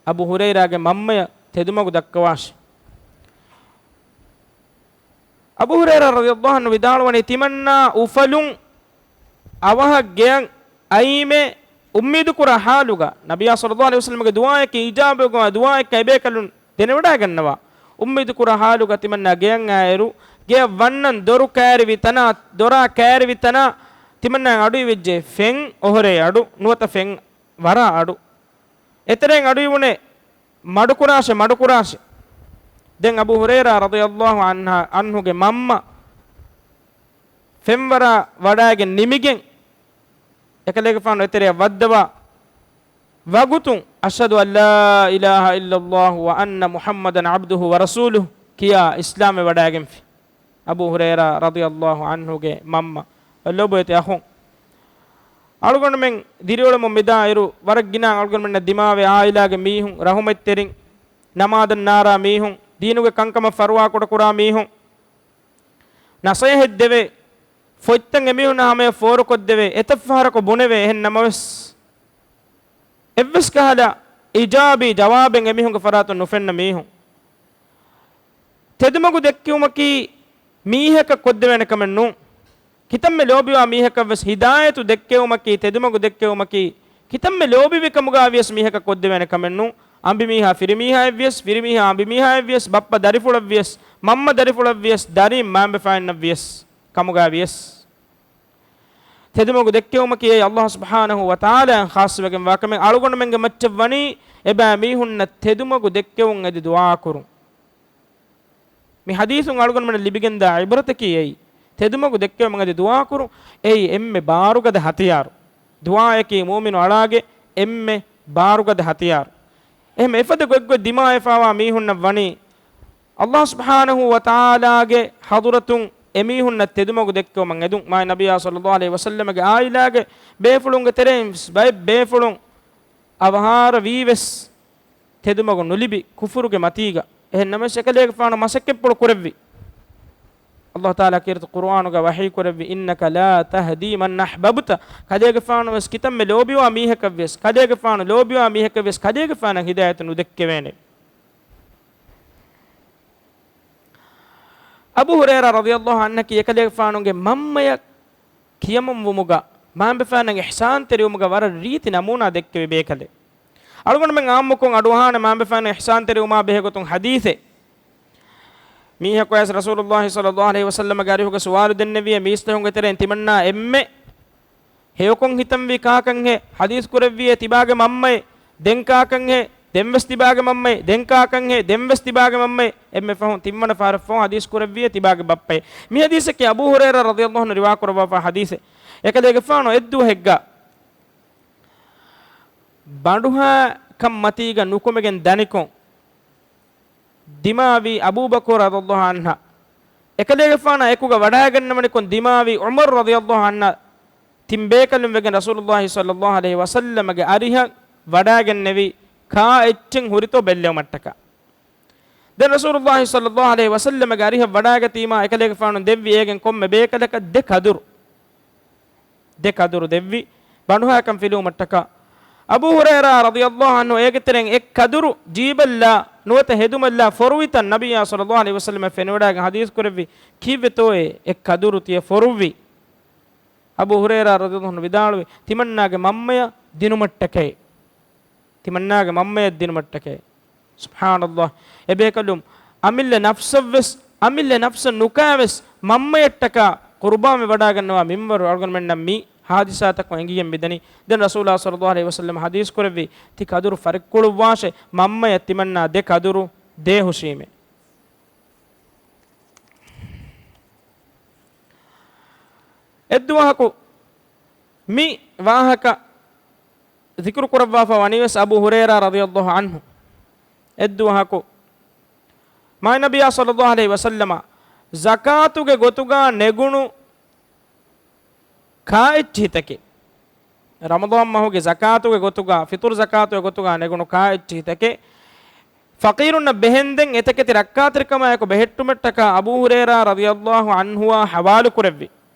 އަބޫ ހުރައިރާގެ މަންމަޔަށް ތެދުމަގު ދައްކަވާށި. އަބޫ ހުރައިރާ ރަޟިޔަﷲ ޢަންހު ވިދާޅުވަނީ، ތިމަންނާ އުފަލުން އަވަހަށް ގެޔަށް އައީމޭ އުއްމީދު ކުރާ ޙާލުގަ، ނަބިއްޔާ ޞައްލަﷲ ޢަލައިހި ވަސައްލަމަގެ ދުޢާއަކީ އިޖާބަވެގެންވާ ދުޢާއެއްކަން އެބޭކަލުން ދެނެވަޑައިގަންނަވާ. އުއްމީދު ކުރާ ޙާލުގަ ތިމަންނާ ގެޔަށް އައިއިރު، ގެޔަށް ވަންނަން ދޮރު ކައިރިވި ތަނާ، ދޮރާ ކައިރިވި ތަނާ ތިމަންނާ އަޑުއިވިއްޖެ ފެން އޮހޮރޭ އަޑު، ނުވަތަ ފެން ވަރާ އަޑު. އެތެރެއިން އަޑުއިވުނޭ، މަޑުކުރާށޭ، މަޑުކުރާށޭ. ދެން އަބޫ ހުރައިރާ ރަޟިޔަﷲ ޢަންހާ، ޢަންހުގެ މަންމަ ފެންވަރާ ވަޑައިގެން ނިމިގެން، އެކަލޭގެފާނު އެތެރެއަށް ވައްދަވާ ވަގުތުން، أشهد أن لا إله إلا الله وأن محمدا عبده ورسوله ކިޔާ އިސްލާމްވެ ވަޑައިގެންފި. އަބޫ ހުރައިރާ ރަޟިޔަﷲ ޢަންހުގެ މަންމަ. ލޮބުވެތި އަޚުން، އަޅުގަނޑުމެން ދިރިއުޅެމުން މިދާ އިރު، ވަރަށް ގިނަ އަޅުގަނޑުމެންނަށް ދިމާވެ، ޢާއިލާގެ މީހުން، ރަޙުމަތްތެރިން، ނަމާދަށް ނާރާ މީހުން، ދީނުގެ ކަންކަމަށް ފަރުވާކުޑަކުރާ މީހުން، ނަޞޭޙަތް ދެވޭ، ފޮތްތައް އެމީހުންނާ ހަމަޔަށް ފޯރުކޮށްދެވޭ، އެތައް ފަހަރަކު ބުނެވޭ، އެހެން ނަމަވެސް، އެއްވެސް ކަހަލަ އިޖާބީ ޖަވާބެއް އެމީހުންގެ ފަރާތުން ނުފެންނަ މީހުން. ތެދުމަގު ދެއްކެވުމަކީ މީހަކަށް ކޮށްދެވޭނެ ކަމެއް ނޫން. ކިތަންމެ ލޯބިވާ މީހަކަށް ވެސް ހިދާޔަތު ދެއްކެވުމަކީ، ތެދުމަގު ދެއްކެވުމަކީ، ކިތަންމެ ލޯބިވި ކަމުގަ ވިޔަސް މީހަކަށް ކޮށްދެވޭނެ ކަމެއް ނޫން. އަނބިމީހާ ފިރިމީހާއެއް ވިޔަސް، ފިރިމީހާ އަނބިމީހާއެއް ވިޔަސް، ބައްޕަ ދަރިފުޅަށް ވިޔަސް، މަންމަ ދަރިފުޅަށް ވިޔަސް، ދަރީން މައިންބަފައިންނަށް ވިޔަސް، ކަމުގަ ވިޔަސް. ތެދުމަގު ދެއްކެވުމަކީ އެއީ ﷲ ސުބްޙާނަހޫ ވަތަޢާލާއަށް ޚާއްޞަވެގެންވާ ކަމެއް. އަޅުގަނޑުމެންގެ މައްޗަށް ވަނީ އެބައިމީހުންނަށް ތެދުމަގު ދެއްކެވުން އެދި ދުޢާކުރުން. މި ޙަދީޘުން އަޅުގަނޑުމެންނަށް ލިބިގެންދާ ޢިބްރަތަކީ އެއީ. ތެދުމަގު ދެއްކެވުމަށް އެދި ދުޢާކުރުން އެއީ އެންމެ ބާރުގަދަ ހަތިޔާރު. ދުޢާއަކީ މުއުމިނު އަޅާގެ އެންމެ ބާރުގަދަ ހަތިޔާރު. އެހެން އެފަދަ ގޮތްގޮތް ދިމާވެފާވާ މީހުންނަށް ވަނީ، ﷲ ސުބްޙާނަހޫ ވަތަޢާލާގެ ޙަޟުރަތުން އެމީހުންނަށް ތެދުމަގު ދެއްކެވުމަށް އެދުން. މާތް ނަބިއްޔާ ޞައްލަﷲ ޢަލައިހި ވަސައްލަމަގެ ޢާއިލާގެ ބޭފުޅުންގެ ތެރެއިން ވެސް ބައެއް ބޭފުޅުން އަވަހާރަވީ ވެސް، ތެދުމަގު ނުލިބި، ކުފުރުގެ މަތީގަ. އެހެން ނަމަވެސް، އެކަލޭގެފާނު މަސައްކަތްޕުޅު ކުރެއްވި. ﷲ ތަޢާލާ ކީރިތި ޤުރުއާނުގަ ވަޙީ ކުރެއްވި، إنك لا تهدي من أحببت. ކަލޭގެފާނު ވެސް ކިތަންމެ ލޯބިވާ މީހަކަށް ވެސް، ކަލޭގެފާނު ލޯބިވާ މީހަކަށް ވެސް، ކަލޭގެފާނަށް ހިދާޔަތު ނުދެއްކެވޭނެ. އަބޫ ހުރައިރާ ރަޟިޔަﷲ ޢަންހަކީ އެކަލޭގެފާނުގެ މަންމަޔަށް ކިޔަމަންވުމުގަ، މައިންބަފައިންނަށް އިޙްސާންތެރިވުމުގަ ވަރަށް ރީތި ނަމޫނާ ދެއްކެވި ބޭކަލެއް. އަޅުގަނޑުމެން ޢާއްމުކޮށް އަޑުއަހާނެ މައިންބަފައިންނަށް އިޙްސާންތެރިވުމާ ބެހޭގޮތުން ޙަދީޘެއް. މީހަކު އައިސް ރަސޫލުﷲ ޞައްލަﷲ ޢަލައިހި ވަސައްލަމަގެ އަރިހުގަ ސުވާލު ދެންނެވިއޭ، މީސްތަކުންގެ ތެރެއިން ތިމަންނާ އެންމެ ހެޔޮކޮށް ހިތަންވީ ކާކަންހޭ؟ ޙަދީޘް ކުރެއްވިއޭ ތިބާގެ މަންމައޭ. ދެން ކާކަންހޭ؟ ދެންވެސް ތިބާގެ މަންމައޭ. ދެން ކާކަންހޭ؟ ދެންވެސް ތިބާގެ މަންމައޭ. އެންމެ ފަހުން ތިންވަނަ ފަހަރަށް ފަހުން ޙަދީޘް ކުރެއްވިއޭ ތިބާގެ ބައްޕައޭ. މި ޙަދީޘަކީ އަބޫ ހުރައިރާ ރަޟިޔަﷲ ޢަންހު ރިވާކުރައްވާފާ ޙަދީޘެއް. އެކަލޭގެފާނު އެއްދުވަހެއްގަ ބަނޑުހައިކަން މަތީގަ ނުކުމެގެން ދަނިކޮށް، ދިމާވީ އަބޫބަކުރު ރަޟިޔަﷲ ޢަންހަށް. އެކަލޭގެފާނާ އެކުގަ ވަޑައިގަންނަވަނިކޮށް ދިމާވީ ޢުމަރު ރަޟިޔަﷲ ޢަންހަށް. ތިން ބޭކަލުން ވެގެން ރަސޫލުﷲ ޞައްލަﷲ ޢަލައިހި ވަސައްލަމަގެ އަރިހަށް ވަޑައިގެންނެވި ކާ އެއްޗެއް ހުރިތޯ ބެއްލެވުމަށްޓަކާ. ދެން ރަސޫލުﷲ ޞައްލަﷲ ޢަލައިހި ވަސައްލަމަގެ އަރިހަށް ވަޑައިގަތީމާ އެކަލޭގެފާނު ދެއްވި އޭގެން ކޮންމެ ބޭކަލަކަށް ދެ ކަދުރު. ދެ ކަދުރު ދެއްވި ބަނޑުހައިކަން ފިލުވުމަށްޓަކާ. އަބޫ ހުރައިރާ ރަޟިޔަﷲ ޢަންހު އޭގެ ތެރެއިން އެއް ކަދުރު ޖީބަށްލާ ނުވަތަ ހެދުމަށްލާ ފޮރުވިތަން ނަބިއްޔާ ޞައްލަﷲ ޢަލައިހި ވަސައްލަމަށް ފެނިވަޑައިގެން ޙަދީޘް ކުރެއްވި، ކީއްވެތޯއޭ އެއް ކަދުރު ތިޔަ ފޮރުއްވީ؟ އަބޫ ހުރައިރާ ރަޟިޔަﷲ ޢަންހު ވިދާޅުވި، ތިމަންނާގެ މަންމަޔަށް ދިނުމަށްޓަކައި. ތިމަންނާގެ މަންމަޔަށް ދިނުމަށްޓަކައި. ސުބްޙާނަﷲ. އެބޭކަލުން އަމިއްލަ ނަފްސަށްވެސް، އަމިއްލަ ނަފްސަށް ނުކާވެސް މަންމަޔަށްޓަކާ ޤުރުބާންވެ ވަޑައިގަންނަވާ މިންވަރު އަޅުގަނޑުމެންނަށް މި ޙާދިސާތަކުން އެނގިގެން މިދަނީ. ދެން ރަސޫލާ ޞައްލަﷲ ޢަލައިހި ވަސައްލަމަ ޙަދީޘް ކުރެއްވި، ތި ކަދުރު ފަރިއްކުޅުއްވާށޭ، މަންމަޔަށް ތިމަންނާ ދެ ކަދުރު ދޭހުށީމޭ. އެއްދުވަހަކު މި ވާހަކަ ޛިކުރު ކުރައްވާފަ ވަނީވެސް އަބޫ ހުރައިރާ ރަޟިޔަﷲ ޢަންހު. އެއްދުވަހަކު މާތް ނަބިއްޔާ ޞައްލަﷲ ޢަލައިހި ވަސައްލަމަ ޒަކާތުގެ ގޮތުގަ ނެގުނު ކާއެއްޗިހިތަކެއް، ރަމަޟާން މަހުގެ ޒަކާތުގެ ގޮތުގަ، ފިޠުރު ޒަކާތުގެ ގޮތުގަ ނެގުނު ކާއެއްޗިހިތަކެއް ފަޤީރުންނަށް ބެހެންދެން އެތަކެތި ރައްކާތެރިކަމާއެކު ބެހެއްޓުމަށްޓަކާ އަބޫ ހުރައިރާ ރަޟިޔަﷲ ޢަންހުއާ ޙަވާލު ކުރެއްވި.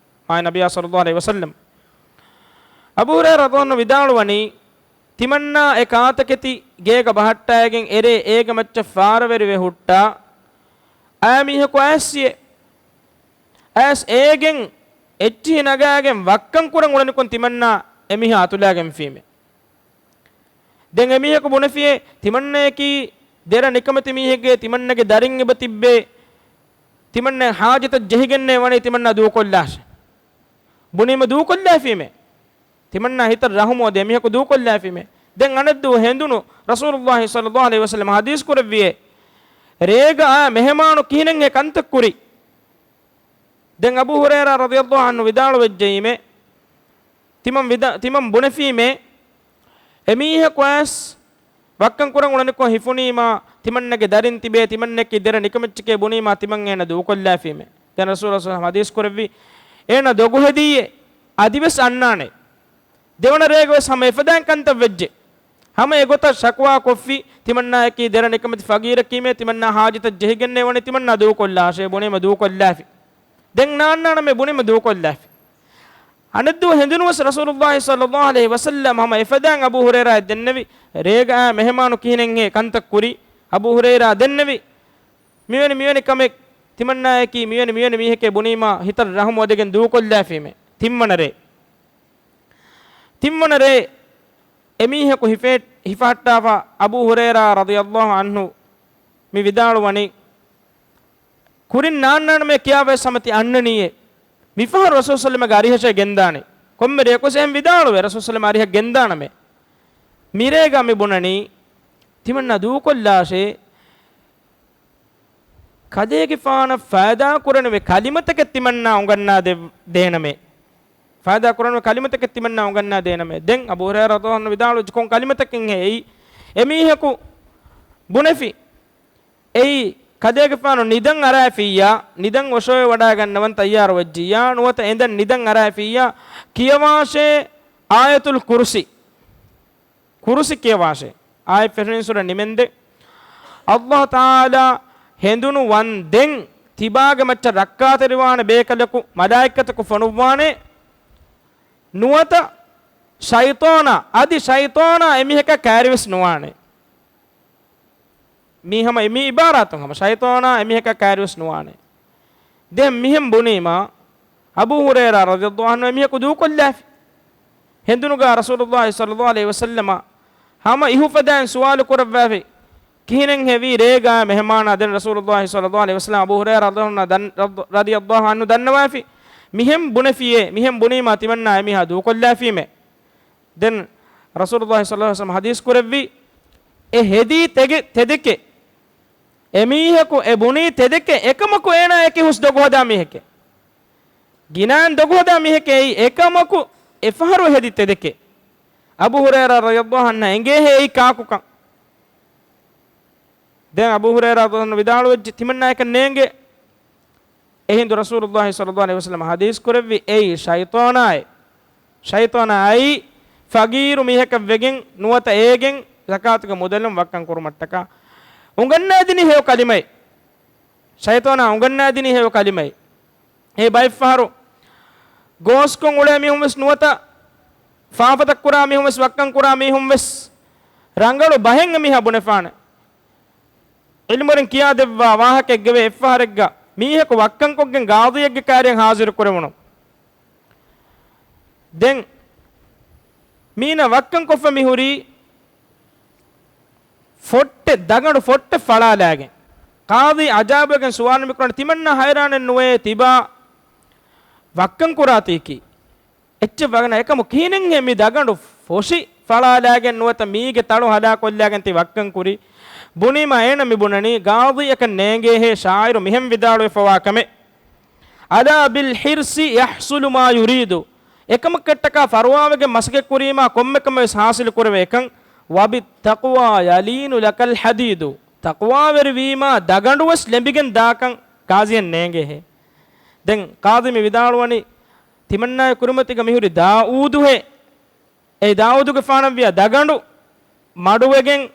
މާތް ނަބިއްޔާ ޞައްލަﷲ ޢަލައިހި ވަސައްލަމް. އަބޫ ހުރައިރާ ރަޟިޔަﷲ ޢަންހު ވިދާޅުވަނީ، ތިމަންނާ އެ ކާތަކެތި ގޭގަ ބަހައްޓާގެން އެރޭ އޭގެ މައްޗަށް ފާރަވެރިވެ ހުއްޓާ، އާ މީހަކު އައިސްއޭ. އައިސް އޭގެން އެއްޗިހި ނަގާގެން ވައްކަން ކުރަން އުޅެނިކޮށް ތިމަންނާ އެމީހާ އަތުލާގެންފީމޭ. ދެން އެމީހަކު ބުނެފިއޭ، ތިމަންނަޔަކީ ދެރަ ނިކަމެތި މީހެއްގެ ތިމަންނަގެ ދަރިން އެބަ ތިއްބޭ، ތިމަންނަ ޙާޖަތަށް ޖެހިގެންނޭ ވަނީ ތިމަންނާ ދޫކޮށްލާށޭ. ބުނީމަ ދޫކޮށްލާފީމޭ. ތިމަންނާ ހިތަށް ރަޙުމުވެ ދޭ މީހަކު ދޫކޮށްލާފީމޭ. ދެން އަނެއްދުވަހު ހެނދުނު ރަސޫލުﷲ ޞައްލަﷲ ޢަލައިހި ވަސައްލަމަ ޙަދީޘް ކުރެއްވިއޭ، ރޭގަ އާ މެހެމާނު ކިހިނެއްހޭ ކަންތައް ކުރީ؟ ދެން އަބޫ ހުރައިރާ ރަޟިޔަﷲ ޢަންހު ވިދާޅުވެއްޖައީމޭ، ތިމަން ވިދާ-، ތިމަން ބުނެފީމޭ، އެމީހަކު އައިސް ވައްކަން ކުރަން އުޅެނިކޮށް ހިފުނީމާ، ތިމަންނަގެ ދަރިން ތިބޭ، ތިމަންނައަކީ ދެރަ ނިކަމެއްޗެކޭ ބުނީމާ، ތިމަން އޭނަ ދޫކޮށްލާފީމޭ. ދެން ރަސޫލުﷲ ޙަދީޘް ކުރެއްވީ، އޭނަ ދޮގުހެދީއޭ، އަދިވެސް އަންނާނެ. ދެވަނަ ރޭގަވެސް ހަމަ އެފަދައިން ކަންތައް ވެއްޖެ. ހަމަ އެގޮތަށް ޝަކުވާ ކޮށްފި، ތިމަންނާއަކީ ދެރަ ނިކަމެތި ފަގީރަކީމޭ، ތިމަންނާ ޙާޖަތަށް ޖެހިގެންނޭ ވަނީ، ތިމަންނާ ދޫކޮށްލާށޭ ބުނީމަ ދޫކޮށްލާފި. ދެން ނާންނާނަމޭ ބުނީމަ ދޫކޮށްލާފި. އަނެއްދުވަހު ހެނދުނުވެސް ރަސޫލުﷲ ޞައްލަﷲ ޢަލައިހި ވަސައްލަމަ ހަމަ އެފަދައިން އަބޫ ހުރައިރާއަށް ދެންނެވި، ރޭގަ އާ މެހެމާނު ކިހިނެއްހޭ ކަންތައް ކުރީ؟ އަބޫ ހުރައިރާ ދެންނެވި، މިވެނި މިވެނި ކަމެއް، ތިމަންނާއަކީ މިވެނި މިވެނި މީހެކޭ ބުނީމާ، ހިތަށް ރަޙުމުވެދެގެން ދޫކޮށްލާފީމޭ. ތިންވަނަ ރޭ. ތިންވަނަ ރޭ އެމީހަކު ހިފެ-، ހިފަހައްޓާފަ އަބޫ ހުރައިރާ ރަޟިޔަﷲ ޢަންހު މި ވިދާޅުވަނީ، ކުރިން ނާންނާނަމޭ ކިޔާވެސް ހަމަ ތި އަންނަނީއޭ. މިފަހަރު ރަސޫލު ޞައްލަﷲ ޢަލައިހި ވަސައްލަމަގެ އަރިހަށޭ ގެންދާނެ. ކޮންމެ ރެޔަކުވެސް އެހެން ވިދާޅުވޭ ރަސޫލު ޞައްލަﷲ ޢަލައިހި ވަސައްލަމަ އަރިހަށް ގެންދާނަމޭ. މިރޭގަ މި ބުނަނީ، ތިމަންނާ ދޫކޮށްލާށޭ. ކަލޭގެފާނަށް ފައިދާ ކުރަނިވި ކަލިމަތަކެއް ތިމަންނާ އުނގަންނާ ދެ-، ދޭނަމޭ. ފައިދާ ކުރަނިވި ކަލިމަތަކެއް ތިމަންނާ އުނގަންނާ ދޭނަމޭ. ދެން އަބޫ ހުރައިރާ ރަޟިޔަﷲ ޢަންހު ވިދާޅުވެއްޖެ ކޮން ކަލިމަތަކެއްހޭ އެއީ؟ އެމީހަކު ބުނެފި، އެއީ ކަލޭގެފާނު ނިދަން އަރާފިއްޔާ، ނިދަން އޮށޯވެ ވަޑާގަންނަވަން ތައްޔާރު ވެއްޖިއްޔާ، ނުވަތަ އެނދަން ނިދަން އަރާފިއްޔާ، ކިޔަވާށޭ އާޔަތުލް ކުރުސީ. ކުރުސި ކިޔަވާށޭ. އާޔަތް ފެށުނީ ސޫރަ ނިމެންދެ. ﷲ ތަޢާލާ ހެނދުނު ވަންދެން ތިބާގެ މައްޗަށް ރައްކާތެރިވާނެ ބޭކަލަކު، މަލާއިކަތަކު ފޮނުއްވާނެ. ނުވަތަ ޝައިޠާނާ، އަދި ޝައިޠާނާ އެމީހަކާ ކައިރިވެސް ނުވާނެ. މީ ހަމަ މި އިބާރާތުން ހަމަ ޝައިޠާނާ އެމީހަކާ ކައިރިވެސް ނުވާނެ. ދެން މިހެން ބުނީމާ، އަބޫ ހުރައިރާ ރަޟިޔަﷲ ޢަންހު އެމީހަކު ދޫކޮށްލާފި. ހެނދުނުގާ ރަސޫލުﷲ ޞައްލަﷲ ޢަލައިހި ވަސައްލަމަ ހަމަ އިހުފަދައިން ސުވާލު ކުރައްވާފި، ކިހިނެއްހެވީ ރޭގާ މެހެމާނާ؟ ދެން ރަސޫލުﷲ ޞައްލަﷲ ޢަލައިހި ވަސައްލަމަ އަބޫ ހުރައިރާ ރަޟިޔަﷲ ޢަންހު ދަން-، ރަޟިޔަﷲ ޢަންހު ދަންނަވާފި، މިހެން ބުނެފިއޭ، މިހެން ބުނީމާ ތިމަންނާ އެމީހާ ދޫކޮށްލާފީމޭ. ދެން ރަސޫލުﷲ ޞައްލަﷲ ޢަލައިހި ވަސައްލަމަ ޙަދީޘް ކުރެއްވީ، އެ ހެދީ ތެގެ-، ތެދެކޭ. އެމީހަކު އެ ބުނީ ތެދެކޭ، އެކަމަކު އޭނާއަކީ ހުސް ދޮގުހަދާ މީހެކޭ. ގިނައިން ދޮގުހަދާ މީހެކޭ އެއީ، އެކަމަކު އެފަހަރު ހެދި ތެދެކޭ. އަބޫ ހުރައިރާ ރަޟިޔަﷲ ޢަންހަށް އެނގޭހޭ އެއީ ކާކުކަން. ދެން އަބޫ ހުރައިރާ ރަޟިޔަﷲ ޢަންހު ވިދާޅުވެއްޖެ، ތިމަންނާއަކަށް ނޭނގޭ. އެހިނދު ރަސޫލުﷲ ޞައްލަﷲ ޢަލައިހި ވަސައްލަމަ ޙަދީޘް ކުރެއްވި، އެއީ ޝައިޠާނާއޭ. ޝައިޠާނާ އައީ ފަގީރު މީހަކަށް ވެގެން ނުވަތަ އޭގެން ޒަކާތުގެ މުދަލުން ވައްކަން ކުރުމަށްޓަކާ އުނގަންނާދިނީ ހެޔޮ ކަލިމައެއް. ޝައިޠާނާ އުނގަންނާދިނީ ހެޔޮ ކަލިމައެއް. އެ ބައެއްފަހަރު ގޯސްކޮށް އުޅޭ މީހުން ވެސް ނުވަތަ ފާފަތައް ކުރާ މީހުން ވެސް ވައްކަން ކުރާ މީހުން ވެސް ރަނގަޅު ބަހެއް އެމީހާ ބުނެފާނެ. ޢިލްމުވެރިން ކިޔާދެއްވާ ވާހަކައެއްގެވޭ، އެއްފަހަރެއްގަ މީހަކު ވައްކަންކޮށްގެން ގާޟީއެއްގެ ކާރިއަށް ޙާޟިރު ކުރެވުނު. ދެން މީނަ ވައްކަން ކޮށްފަ މިހުރީ ފޮއްޓެއް، ދަގަނޑު ފޮއްޓެއް ފަޅާލާގެން. ޤާޟީ ޢަޖާއިބުވެގެން ސުވާލު މިކުރަނީ، ތިމަންނާ ހައިރާނެއް ނުވޭ ތިބާ ވައްކަން ކުރާތީކީ؟ އެއްޗެއް ވަގަނަ އެކަމު ކިހިނެއްހޭ މި ދަގަނޑު ފޮށި ފަޅާލާގެން ނުވަތަ މީގެ ތަޅު ހަލާކޮށްލާގެން ތި ވައްކަން ކުރީ؟ ބުނީމާ އޭނަ މި ބުނަނީ، ޤާޟީއަކަށް ނޭނގޭހޭ ޝާޢިރު މިހެން ވިދާޅުވެފަވާ ކަމެއް. ألا بالحرص يحصل ما يريد. އެކަމަކަށްޓަކާ ފަރުވާވެގެން މަސައްކަތްކުރީމާ ކޮންމެ ކަމެއް ވެސް ޙާޞިލު ކުރެވޭކަން. وبالتقوى يلين لك الحديد. ތަޤްވާވެރިވީމާ ދަގަނޑުވެސް ލެނބިގެން ދާކަން ޤާޟީއަށް ނޭނގޭހޭ. ދެން ޤާޟީ މި ވިދާޅުވަނީ، ތިމަންނާގެ ކުރިމަތީގަ މިހުރި ދާއޫދުހޭ. އެ ދާއޫދުގެފާނަށްވިޔާ ދަގަނޑު މަޑުވެގެން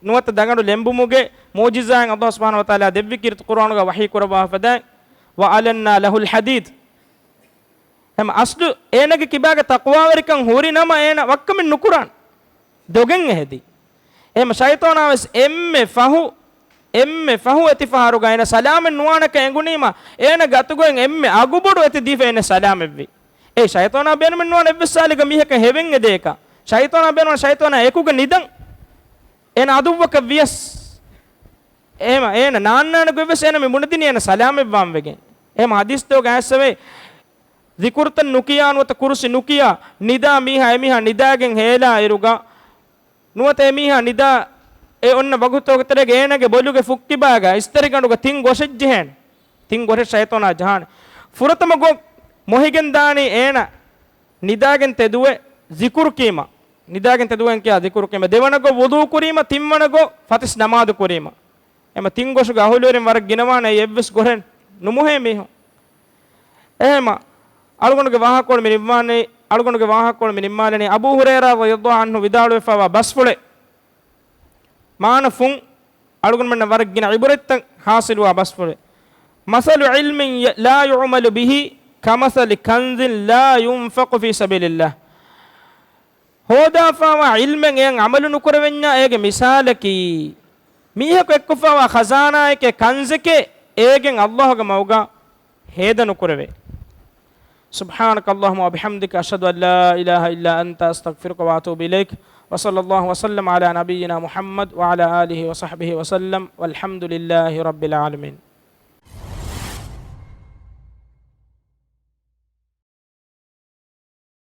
ނުވަތަ ދަގަނޑު ލެނބުމުގެ މުޢުޖިޒާއެއް އައްލާހު ސުބްޙާނަހު ވަތަޢާލާ ދެއްވި ކީރިތި ޤުރްއާނުގަ ވަޙީ ކުރައްވާފަދައިން، "وَأَلَنَّا لَهُ الْحَدِيدَ." ހަމަ އަސްލު އޭނަގެ ކިބާގަ ތަޤްވާވެރިކަން ހުރި ނަމަ އޭނަ ވައްކަމެއް ނުކުރާނެ. ދޮގެއް އެހެދީ. އެހެމަ ޝައިޠާނާ ވެސް އެންމެ ފަހު، އެންމެ ފަހު އެތި ފަހަރުގަ އޭނަ ސަލާމެއް ނުވާނެކަން އެނގުނީމަ، އޭނަ ގަތުގައި އެންމެ އަގުބޮޑު އެތި ދީފަ އޭނަ ސަލާމެއްވި. އޭ ޝައިޠާނާ ބޭނުމެއް ނުވާނެ އެއްވެސް ސާލެއްގަ މީހަކަށް ހެވެން އެދޭކަށް. ޝައިޠާނާ ބޭނުން ޝައިޠާނާ އެކުގަ ނިދަން. އޭނަ އަދުއްވަކަށް ވިޔަސް. އެހެމަ އޭނަ ނާންނާނެ ގޮތްވެސް އޭނަ މި ބުނެދިނީ އޭނަ ސަލާމެއްވާން ވެގެން. އެހެމަ ޙަދީޘްތަކުގަ އައިސްފަވޭ، ޒިކުރުތައް ނުކިޔާ ނުވަތަ ކުރުސި ނުކިޔާ، ނިދާ މީހާ އެމީހާ ނިދާގެން ހޭލާ އިރުގަ، ނުވަތަ އެމީހާ ނިދާ އެ އޮންނަ ވަގުތުތަކުގެ ތެރޭގަ އޭނަގެ ބޮލުގެ ފުއްކިބާގަ އިސްތަށިގަނޑުގަ ތިން ގޮށެއް ޖެހޭނެ. ތިން ގޮށެއް ޝައިޠާނާ ޖަހާނެ. ފުރަތަމަ ގޮށް މޮހިގެން ދާނީ އޭނަ ނިދާގެން ތެދުވެ ޒިކުރު ކީމަ. ނިދާގެން ތެދުވެން ކިޔާ ޒިކުރު ކީމަ. ދެވަނަ ގޮށް ވުޟޫ ކުރީމަ، ތިންވަނަ ގޮށް ފަތިސް ނަމާދު ކުރީމަ. އެމަ ތިން ގޮށުގެ އަހުލުވެރިން ވަރަށް ގިނަވާނެ އެއްވެސް ގޮށެއް ނުމޮހޭ މީހުން. އެހެމަ އަޅުގަނޑުގެ ވާހަކަކޮޅު މި ނިންމާނީ، އަޅުގަނޑުގެ ވާހަކަކޮޅު މި ނިންމާލަނީ އަބޫ ހުރައިރާ ރަޟިޔަﷲ ޢަންހު ވިދާޅުވެފައިވާ ބަސްފުޅެއް. މާނަ ފުން އަޅުގަނޑުމެންނަށް ވަރަށް ގިނަ ޢިބުރަތްތައް ޙާޞިލުވާ ބަސްފުޅެއް. "مثل علم لا يعمل به كمثل كنز لا ينفق في سبيل الله." ހޯދާފާވާ ޢިލްމެއް އެޔަށް ޢަމަލު ނުކުރެވެންޏާ އޭގެ މިސާލަކީ، މީހަކު އެއްކޮށްފާވާ ޚަޒާނާއެކޭ، ކަންޒެކޭ، އޭގެން އައްލާހުގެ މަގުގަ ހޭދަ ނުކުރެވޭ. سبحانك اللهم وبحمدك، أشهد أن لا إله إلا أنت، أستغفرك وأتوب إليك. وصلى الله وسلم على نبينا محمد وعلى آله وصحبه وسلم، والحمد لله رب العالمين.